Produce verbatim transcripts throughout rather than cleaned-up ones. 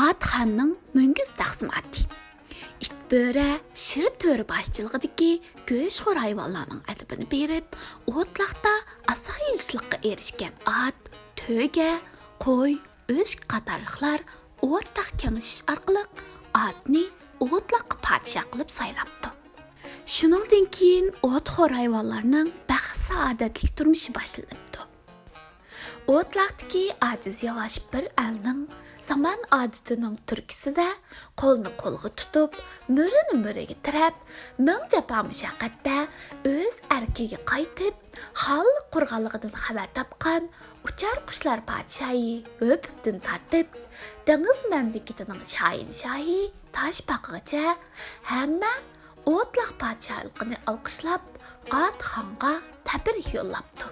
ئاتخاننىڭ مۈڭگۈز تەقسىماتى. ئىت بۆرە، شىر تۆرە باشچىلىقىدىكى گۆشخور ھايۋانلارنىڭ ئەدىپىنى بېرىپ، ئوتلاقتا ئاسايىشلىققا ئېرىشكەن ئات، تۆگە، قوي، ئۆچكە قاتارلىقلار ئورتاق كېڭىشىش ئارقىلىق ئاتنى ئوتلاققا پادىشاھ قىلىپ سايلاپتۇ. شۇنىڭدىن كېيىن ئوتخور ھايۋانلارنىڭ بەخت-سائادەتلىك تۇرمۇشى باشلىنىپتۇ. ئوتلاقتىكى ئاجىز ياۋاش بىر ئەلنىڭ زامان ئادىتىنىڭ تۈرتكىسىدە قولنى قولغا تۇتۇپ، مۈرىنى مۈرىگە تىرەپ، مىڭ جاپا مۇشەققەتتە ئۆز ئەركىگە قايتىپ، خانلىق قۇرغانلىقىدىن خەۋەر تاپقان ئۇچار قۇشلار پادىشاھى ھۆپۈپتىن تارتىپ، دېڭىز مەملىكىتىنىڭ شاھىنشاھى تاشپاقىغىچە ھەممە ئوتلاق پادىشاھلىقىنى ئالقىشلاپ، ئاتخانغا تەبرىك يوللاپتۇ.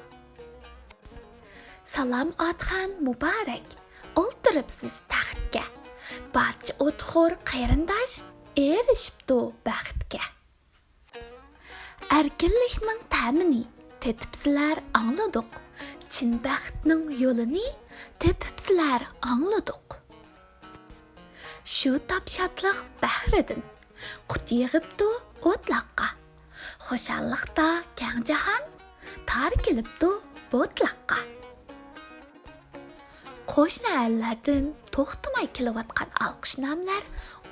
سالام ئاتخان مۇبارەك، ئولتۇرۇپسىز تەختكە. بارچە ئوتخور قېرىنداش ئېرىشىپتۇ بەختكە. ئەركىنلىكنىڭ تەمىنى تېتىپسىلەر ئاڭلىدۇق. چىن بەختنىڭ يولىنى تېپىپسىلەر ئاڭلىدۇق. شۇ تاپ شادلىق بەھرىدىن قۇت يېغىپتۇ ئوتلاققا. خۇشاللىقتا كەڭ جاھان تار كېلىپتۇ بوتلاققا. قوشنا ئەللەردىن توختىماي كېلىۋاتقان ئالقىشنامىلەر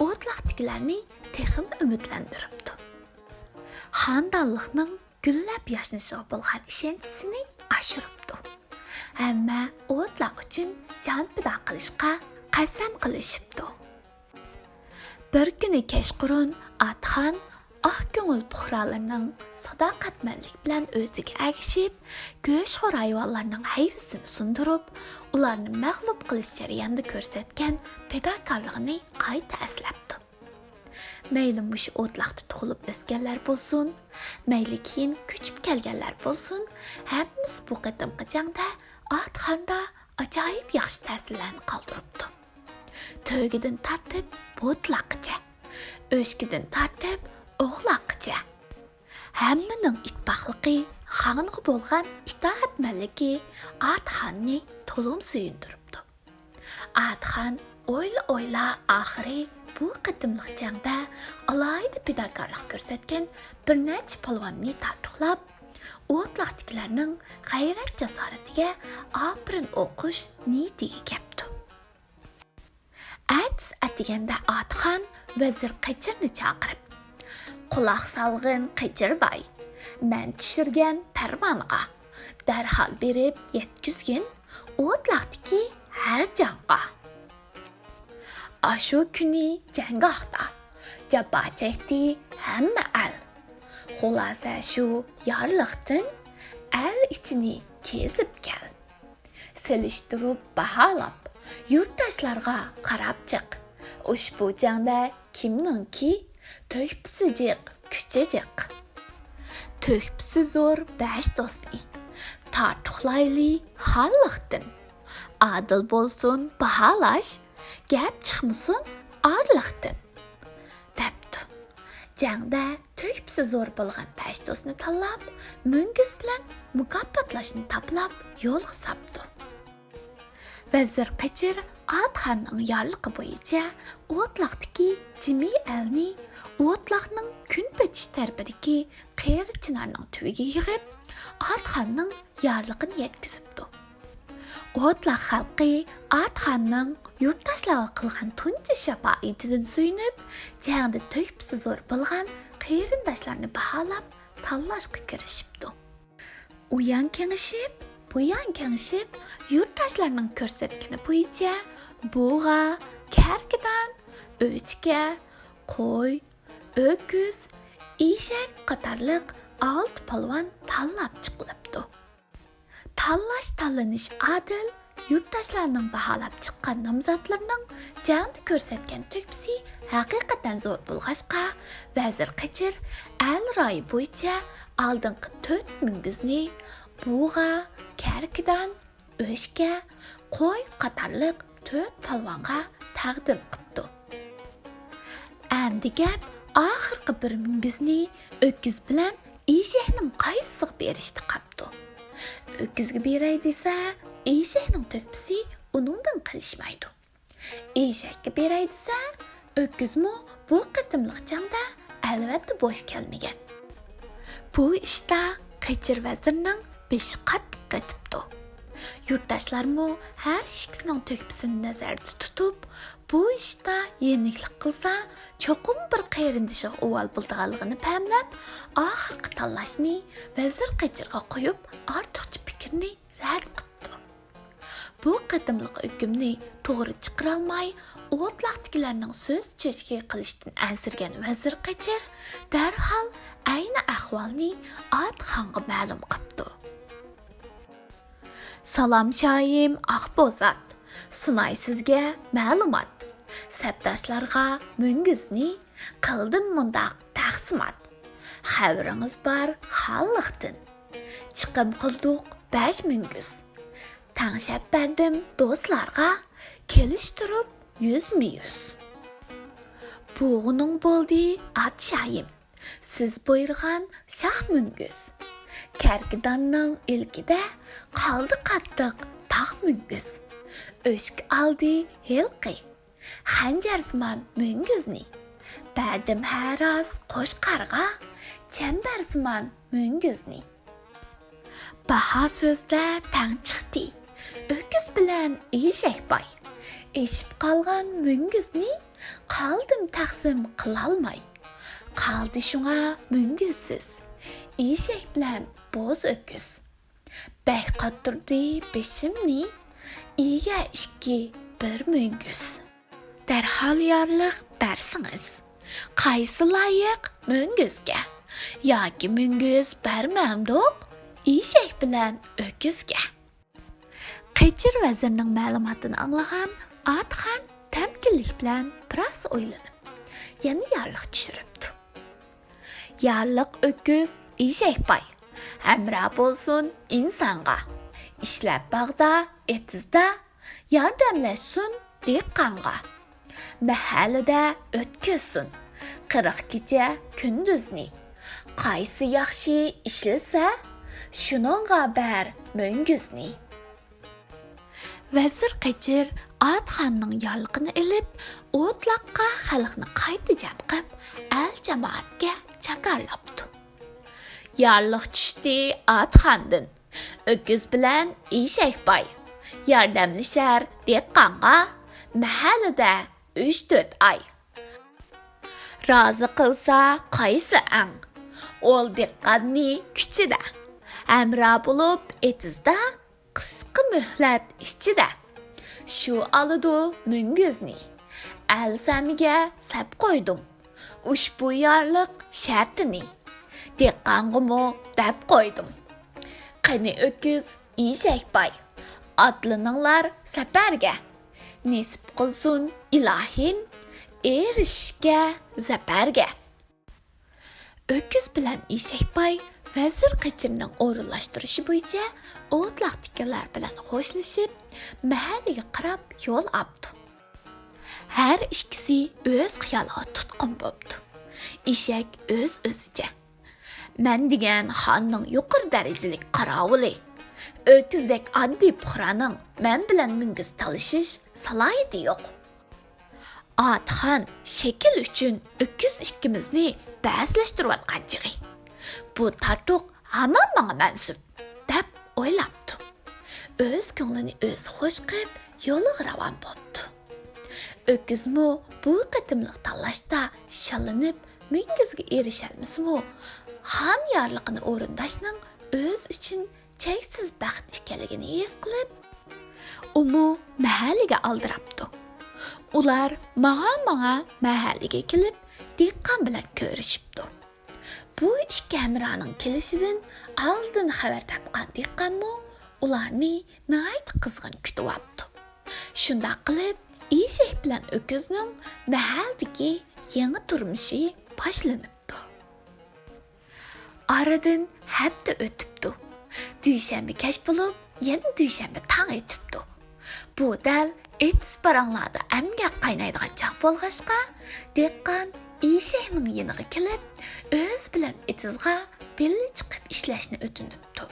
ئوتلاقتىكىلەرنى تېخىمۇ ئۈمىدلەندۈرۈپتۇ. خانىدانلىقنىڭ گۈللەپ ياشنىشىغا بولغان ئىشەنچىسىنى ئاشۇرۇپتۇ. ھەممە ئوتلاق ئۈچۈن جان پىدا قىلىشقا قەسەم قىلىشىپتۇ. بىر كۈنى كەچقۇرۇن ئاتخان ئاق كۆڭۈل پۇقرالىرىنىڭ ساداقەتمەنلىك بىلەن ئۆزىگە ئەگىشىپ، گۆشخور ھايۋانلارنىڭ ھەيۋىسىنى سۇندۇرۇپ، ئۇلارنى مەغلۇپ قىلىش جەريانىدا كۆرسەتكەن پىداكارلىقىنى قايتا ئەسلەپتۇ. مەيلى مۇشۇ ئوتلاقتا تۇغۇلۇپ ئۆسكەنلەر بولسۇن، مەيلى كېيىن كۆچۈپ كەلگەنلەر بولسۇن، ھەممىسى بۇ قېتىمقى جەڭدە ئاتخاندا ئاجايىپ ياخشى تەسىرلەرنى قالدۇرۇپتۇ. تۆگىدىن تارتىپ بوتلاققىچە، ئۆچكىدىن تارتىپ ئوغلاققىچە، ھەممىنىڭ ئىتتىپاقلىقى، خانغا بولغان ئىتائەتمەنلىكى ئاتخاننى تولىمۇ سۆيۈندۈرۈپتۇ. ئاتخان ئويلا-ئويلا ئاخىرى بۇ قېتىملىق جەڭدە ئالاھىدە پىداكارلىق كۆرسەتكەن بىر نەچچە پالۋاننى تارتۇقلاپ، ئوتلاقتىكىلەرنىڭ غەيرەت-جاسارىتىگە ئاپىرىن ئوقۇش نىيىتىگە كەپتۇ. ئەتىسى ئەتىگەندە ئاتخان ۋەزىر قېچىرنى چاقىرىپ، «قۇلاق سالغىن قېچىر باي، مەن چۈشۈرگەن پەرمانغا دەرھال بېرىپ يەتكۈزگىن ئوتلاقتىكى ھەر جانغا.» ئاشۇ كۈنى جەڭگاھتا جاپا چەكتى ھەممە ئەل. خۇلاسە شۇ يارلىقتىن ئەل ئىچىنى كېزىپ كەل. سېلىشتۇرۇپ باھالاپ، يۇرتداشلارغا قاراپ چىق. ئۇشبۇ جەڭدە كىمنىڭكى تۆھپىسى جىق، كۈچى جىق؟ تۆھپىسى زور بەش دوستنى تارتۇقلايلى خانلىقتىن. ئادىل بولسۇن باھالاش، گەپ چىقمىسۇن ئارىلىقتىن، دەپتۇ. جەڭدە تۆھپىسى زور بولغان بەش دوستنى تاللاپ، مۈڭگۈز بىلەن مۇكاپاتلاشنى تاپىلاپ يولغا ساپتۇ. ۋەزىر قېچىر ئاتخاننىڭ يارلىقى بويىچە ئوتلاقتىكى جىمى ئەلنى ئوتلاقنىڭ كۈنپېتىش تەرىپىدىكى قېرى چىنارنىڭ تۈۋىگە يىغىپ، ئاتخاننىڭ يارلىقىنى يەتكۈزۈپتۇ. ئوتلاق خەلقى ئاتخاننىڭ يۇرتداشلارغا قىلغان تۇنجى شاپائىتىدىن سۆيۈنۈپ، جەڭدە تۆھپىسى زور بولغان قېرىنداشلارنى باھالاپ تاللاشقا كىرىشىپتۇ. ئۇ يان كېڭىشىپ، بۇ يان كېڭىشىپ، يۇرتداشلارنىڭ كۆرسەتكىنى بويىچە بۇغا، كەركىدان، ئۆچكە، قوي، ئۆكۈز، ئېشەك قاتارلىق ئالتە پالۋان تاللاپ چىقىلىپتۇ. تاللاش-تاللىنىش ئادىل، يۇرتداشلارنىڭ باھالاپ چىققان نامزاتلىرىنىڭ جەڭدە كۆرسەتكەن تۆھپىسى ھەقىقەتەن زور بولغاچقا، ۋەزىر قېچىر ئەل رايى بويىچە ئالدىنقى تۆت مۈڭگۈزنى بۇغا، كەركىدان، ئۆچكە، قوي قاتارلىق تۆت پالۋانغا تەقدىم قىپتۇ. ئەمدى گەپ ئاخىرقى بىر مۈڭگۈزنى ئۆكۈز بىلەن ئېشەكنىڭ قايسىسىغا بېرىشتە قاپتۇ. ئۆكۈزگە بېرەي دېسە، ئېشەكنىڭ تۆھپىسى ئۇنىڭدىن قېلىشمايدۇ. ئېشەككە بېرەي دېسە، ئۆكۈزمۇ بۇ قېتىملىق جەڭدە ئەلۋەتتە بوش كەلمىگەن. بۇ ئىشتا قېچىر ۋەزىرنىڭ بېشى قاتتىق قېتىپتۇ. يۇرتداشلارمۇ ھەر ئىككىسىنىڭ تۆھپىسىنى نەزەردە تۇتۇپ، بۇ ئىشتا يېنىكلىك قىلسا، چوقۇم بىر قېرىندىشىغا ئۇۋال بولىدىغانلىقىنى پەملەپ، ئاخىرقى تاللاشنى ۋەزىر قېچىرغا قويۇپ، ئارتۇقچە پىكىرنى رەت قىپتۇ. بۇ قېتىملىق ھۆكۈمنى توغرا چىقىرالماي، ئوتلاقتىكىلەرنىڭ سۆز چۆچىكى قىلىشتىن ئەنسىرىگەن ۋەزىر قېچىر دەرھال ئەينى ئەھۋالنى ئاتىخانغا مەلۇم قىپتۇ. سالام شايىم ئاقبوزات، سۇناي سىزگە مەلۇمات. سەپداشلارغا مۈڭگۈزنى قىلدىم مۇنداق تەقسىمات. خەۋىرىڭىز بار خانلىقتىن. چىقىم قىلدۇق بەش مۈڭگۈز. تەڭشەپ بەردىم دوستلارغا، كېلىشتۈرۈپ يۈزمۇ يۈز. بۇغۇنىڭ بولدى ئات شايىم، سىز بۇيرۇغان شاھ مۈڭگۈز. كەركىداننىڭ ئىلكىدە قالدى قاتتىق تاغ مۈڭگۈز. ئۆچكە ئالدى ھېلىقى خەنجەرسىمان مۈڭگۈزنى. بەردىم ھەراس قوچقارغا چەمبەرسىمان مۈڭگۈزنى. باھا سۆزدە تەڭ چىقتى ئۆكۈز بىلەن ئېشەك باي. ئېشىپ قالغان مۈڭگۈزنى قالدىم تەقسىم قىلالماي. قالدى شۇڭا مۈڭگۈزسىز ئېشەك بىلەن بوز ئۆكۈز. بەك قاتتۇردى بېشىمنى ئىگە ئىككى بىر مۈڭگۈز. دەرھال يارلىق بەرسىڭىز، قايسى لايىق مۈڭگۈزگە؟ ياكى مۈڭگۈز بەرمەمدۇق ئېشەك بىلەن ئۆكۈزگە؟ قېچىر ۋەزىرنىڭ مەلۇماتىنى ئاڭلىغان ئاتىخان تەمكىنلىك بىلەن بىراز ئويلىنىپ، يەنە يارلىق چۈشۈرۈپتۇ. يارلىق ئۆكۈز ئېشەك باي، ھەمراھ بولسۇن ئىنسانغا. ئىشلەپ باغدا، ئېتىزدا، ياردەملەشسۇن دېھقانغا. مەھەللىدە ئۆتكۈزسۇن قىرىق كېچە كۈندۈزنى. قايسى ياخشى ئىشلىسە، شۇنىڭغا بەر مۈڭگۈزنى. ۋەزىر قېچىر ئاتىخاننىڭ يارلىقىنى ئېلىپ، ئوتلاققا خەلقنى قايتا جەم قىپ، ئەل جامائەتكە جاكارلاپتۇ. يارلىق چۈشتى ئاتىخاندىن، ئۆكۈز بىلەن ئېشەك باي. ياردەملىشەر دېھقانغا، مەھەللىدە ئۈچ تۆت ئاي. رازى قىلسا قايسى ئەڭ، ئول دېھقاننى كۈچىدە. ھەمراھ بولۇپ ئېتىزدا، قىسقا مۆھلەت ئىچىدە. شۇ ئالىدۇ مۈڭگۈزنى. ئەل سەمىگە سەپ قويدۇم ئۇشبۇ يارلىق شەرتىنى. دېھقانغىمۇ دەپ قويدۇم. قېنى ئۆكۈز ئېشەك باي، ئاتلىنىڭلار سەپەرگە. نېسىپ قىلسۇن ئىلاھىم ئېرىشىشكە زەپەرگە. ئۆكۈز بىلەن ئېشەك باي ۋەزىر قېچىرنىڭ ئورۇنلاشتۇرۇشى بويىچە ئوتلاقتىكىلەر بىلەن خوشلىشىپ، مەھەللىگە قاراپ يول ئاپتۇ. ھەر ئىككىسى ئۆز خىيالىغا تۇتقۇن بوپتۇ. ئېشەك ئۆز-ئۆزىچە، مەن دېگەن خاننىڭ يۇقىرى دەرىجىلىك قاراۋۇلى. ئۆكۈزدەك ئاددىي پۇقرانىڭ مەن بىلەن مۈڭگۈز تالىشىش سالاھىيىتى يوق. ئاتىخان شەكىل ئۈچۈن ئۆكۈز ئىككىمىزنى بەسلەشتۈرۈۋاتقان چېغى. بۇ تارتۇق ھامان ماڭا مەنسۇپ، دەپ ئويلاپتۇ. ئۆز كۆڭلىنى ئۆزى خوش قىپ، يولىغا راۋان بوپتۇ. ئۆكۈزمۇ بۇ قېتىملىق تاللاشتا شاللىنىپ، مۈڭگۈزگە ئېرىشەلمىسىمۇ، خان يارلىقىنى ئورۇنداشنىڭ ئۆزى ئۈچۈن چەكسىز بەخت ئىكەنلىكىنى ھېس قىلىپ، ئۇمۇ مەھەللىگە ئالدىراپتۇ. ئۇلار ماڭا-ماڭا مەھەللىگە كېلىپ، دېھقان بىلەن كۆرۈشۈپتۇ. بۇ ئىككى ھەمراھنىڭ كېلىشىدىن ئالدىن خەۋەر تاپقان دېھقانمۇ ئۇلارنى ناھايىتى قىزغىن كۈتۈۋاپتۇ. شۇنداق قىلىپ، ئېشەك بىلەن ئۆكۈزنىڭ مەھەللىدىكى يېڭى تۇرمۇشى باشلىنىپتۇ. ئارىدىن ھەپتە ئۆتۈپتۇ. دۈشەنبە كەچ بولۇپ، يەنە دۈشەنبە تاڭ ئېتىپتۇ. بۇ دەل ئېتىز پاراڭلاردا ئەمگەك قاينايدىغان چاغ بولغاچقا، دېھقان ئېشەكنىڭ يېنىغا كېلىپ، ئۆزى بىلەن ئېتىزغا بىللە چىقىپ ئىشلەشنى ئۆتۈنۈپتۇ.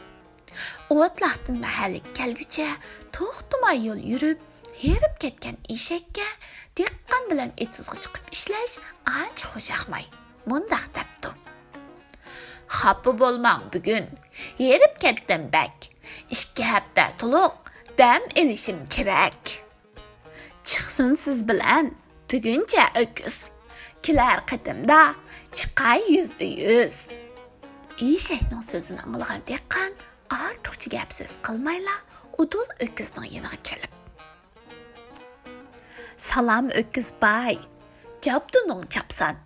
ئوتلاقتىن مەھەللىگە كەلگۈچە توختىماي يول يۈرۈپ، ھېرىپ كەتكەن ئېشەككە دېھقان بىلەن ئېتىزغا چىقىپ ئىشلەش ئانچە خۇشياقماي، مۇنداق دەپتۇ: «خاپا بولماڭ، بۈگۈن ھېرىپ كەتتىم بەك. ئىككى ھەپتە تولۇق دەم ئېلىشىم كېرەك.» «چىقسۇن سىز بىلەن بۈگۈنچە ئۆكۈز، كېلەر قېتىمدا چىقاي يۈزدە يۈز.» ئېشەكنىڭ سۆزىنى ئاڭلىغان دېھقان ئارتۇقچە گەپ سۆز قىلمايلا، ئۇدۇل ئۆكۈزنىڭ يېنىغا كېلىپ: «سالام ئۆكۈز باي، جابدۇنۇڭ چاپسان،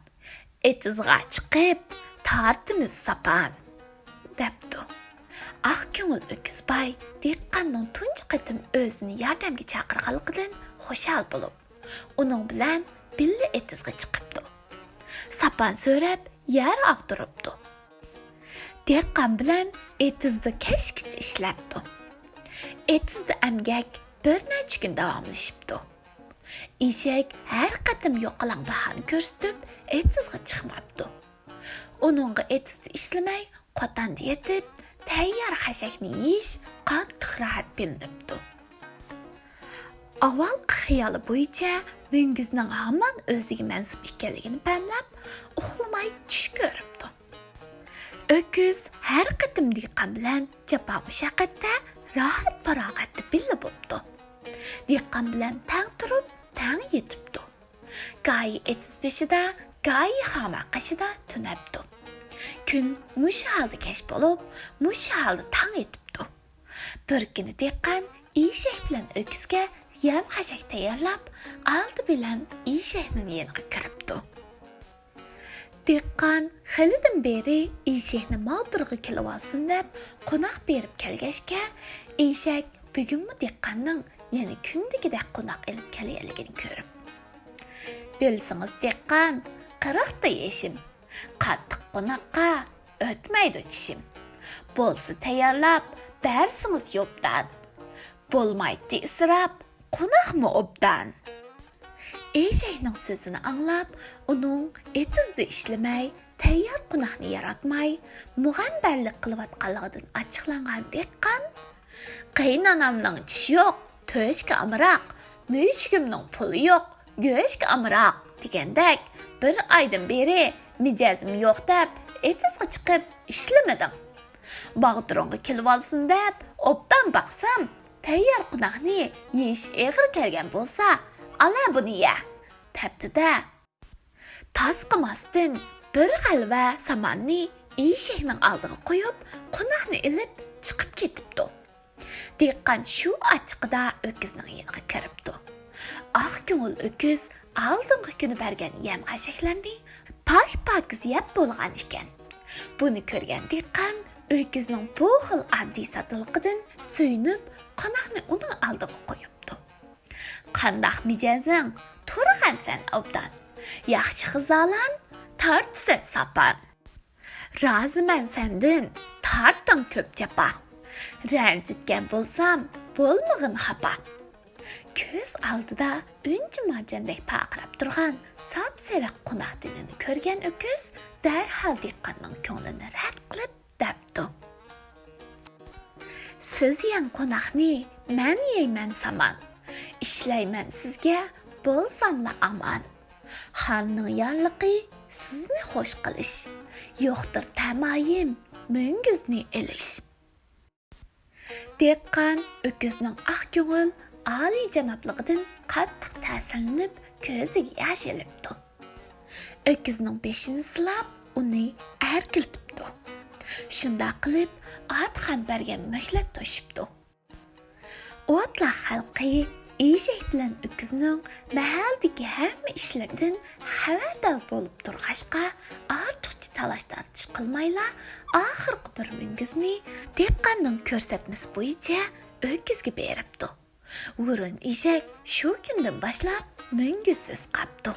ئېتىزغا چىقىپ تارتىمىز ساپان» دەپتۇ. ئاق كۆڭۈل ئۆكۈز باي دېھقاننىڭ تۇنجى قېتىم ئۆزىنى ياردەمگە چاقىرغانلىقىدىن خۇشال بولۇپ، ئۇنىڭ بىلەن بىللە ئېتىزغا چىقىپتۇ. ساپان سۆرەپ يەر ئاغدۇرۇپتۇ. دېھقان بىلەن ئېتىزدا كەچكىچە ئىشلەپتۇ. ئېتىزدا ئەمگەك بىر نەچچە كۈن داۋاملىشىپتۇ. ئېشەك ھەر قېتىم يوقىلاڭ باھانە كۆرسىتىپ، ئېتىزغا چىقماپتۇ. ئۇنىڭغا ئېتىزدا ئىشلىمەي، قوتاندا يېتىپ، تەييار خەشەكنى يېيىش قاتتىق راھەت بىلىنىپتۇ. ئاۋۋالقى خىيالى بويىچە مۈڭگۈزنىڭ ھامان ئۆزىگە مەنسۇپ ئىكەنلىكىنى پەملەپ، ئۇخلىماي چۈش كۆرۈپتۇ. ئۆكۈز ھەر قېتىم دېھقان بىلەن جاپا-مۇشەققەتتە، راھەت-پاراغەتتە بىللە بوپتۇ. دېھقان بىلەن تەڭ تۇرۇپ، تەڭ يېتىپتۇ. گاھى ئېتىز بېشىدا، گاھى خاما قېشىدا تۈنەپتۇ. كۈن مۇشۇ ھالدا كەچ بولۇپ، مۇشۇ ھالدا تاڭ ئېتىپتۇ. بىر كۈنى دېھقان ئېشەك بىلەن ئۆكۈزگە يەم-خەشەك تەييارلاپ، ئالدى بىلەن ئېشەكنىڭ يېنىغا كىرىپتۇ. دېھقان خېلىدىن بېرى ئېشەكنى ماغدۇرغا كېلىۋالسۇن دەپ قوناق بېرىپ كەلگەچكە، ئېشەك بۈگۈنمۇ دېھقاننىڭ يەنە كۈندىكىدەك قوناق ئېلىپ كەلگەنلىكىنى كۆرۈپ: «بىلسىڭىز دېھقان، قىرىقتا يېشىم، قاتتىق قوناققا ئۆتمەيدۇ چىشىم. بولسا تەييارلاپ بەرسىڭىز يوبدان، بولمايتتى ئىسراپ، قوناقمۇ ئوبدان.» ئېشەكنىڭ سۆزىنى ئاڭلاپ، ئۇنىڭ ئېتىزدا ئىشلىمەي، تەييار قوناقنى ياراتماي، مۇغەمبەرلىك قىلىۋاتقانلىقىدىن ئاچچىقلانغان دېھقان: «قېيىنئانامنىڭ چىشى يوق، تۆشۈكى ئامراق، مۈشۈكۈمنىڭ پۇلى يوق، گۆشكە ئامراق» دېگەندەك، بىر ئايدىن بېرى مىجەزىم يوق دەپ، ئېتىزغا چىقىپ ئىشلىمىدىم. باغدۇرۇڭغا كېلىۋالسۇن دەپ، ئوبدان باقسام، تەييار قوناقنى يېيىش ئېغىر كەلگەن بولسا، «ئالە بۇنى يە» دەپتۇ-دە. تاسقىماستىن بىر غەلۋە ساماننى ئېشەكنىڭ ئالدىغا قويۇپ، قوناقنى ئېلىپ چىقىپ كېتىپتۇ. دېھقان شۇ ئاچچىقىدا ئۆكۈزنىڭ يېنىغا كىرىپتۇ. ئاق كۆڭۈل ئۆكۈز ئالدىنقى كۈنى بەرگەن يەم-خەشەكلەرنى پاك-پاكىز يەپ بولغان ئىكەن. بۇنى كۆرگەن دېھقان ئۆكۈزنىڭ بۇ خىل ئاددىي ساددىلىقىدىن سۆيۈنۈپ، قوناقنى ئۇنىڭ ئالدىغا قويۇپتۇ. «قانداق مىجەزىڭ؟ تۇرغانسەن ئوبدان. ياخشى غىزالان، تارتىسەن ساپان. رازىمەن سەندىن، تارتتىڭ كۆپ جاپا. رەنجىتكەن بولسام، بولمىغىن خاپا.» كۆز ئالدىدا ئۈنچە-مارجاندەك پارقىراپ تۇرغان ساپسېرىق قوناق تېنىنى كۆرگەن ئۆكۈز دەرھال دېھقاننىڭ كۆڭلىنى رەت قىلىپ دەپتۇ: «سىز يەڭ قوناقنى، مەن يەيمەن سامان. ئىشلەيمەن سىزگە، بولساملا ئامان. خاننىڭ يارلىقى سىزنى خوش قىلىش، يوقتۇر تەمايىم مۈڭگۈزنى ئېلىش.» دېھقان ئۆكۈزنىڭ ئاق كۆڭۈل، ئالىيجانابلىقىدىن قاتتىق تەسىرلىنىپ، كۆزىگە ياش ئېلىپتۇ. ئۆكۈزنىڭ بېشىنى سىلاپ، ئۇنى ئەركىلىتىپتۇ. شۇنداق قىلىپ، ئاتىخان بەرگەن مۆھلەت توشۇپتۇ. ئوتلاق خەلقى ئېشەك بىلەن ئۆكۈزنىڭ مەھەللىدىكى ھەممە ئىشلىرىدىن خەۋەردار بولۇپ تۇرغاچقا، ئارتۇقچە تالاش-تارتىش قىلمايلا، ئاخىرقى بىر مۈڭگۈزنى دېھقاننىڭ كۆرسەتمىسى بويىچە ئۆكۈزگە بېرىپتۇ. ھۇرۇن ئېشەك شۇ كۈندىن باشلاپ مۈڭگۈزسىز قاپتۇ.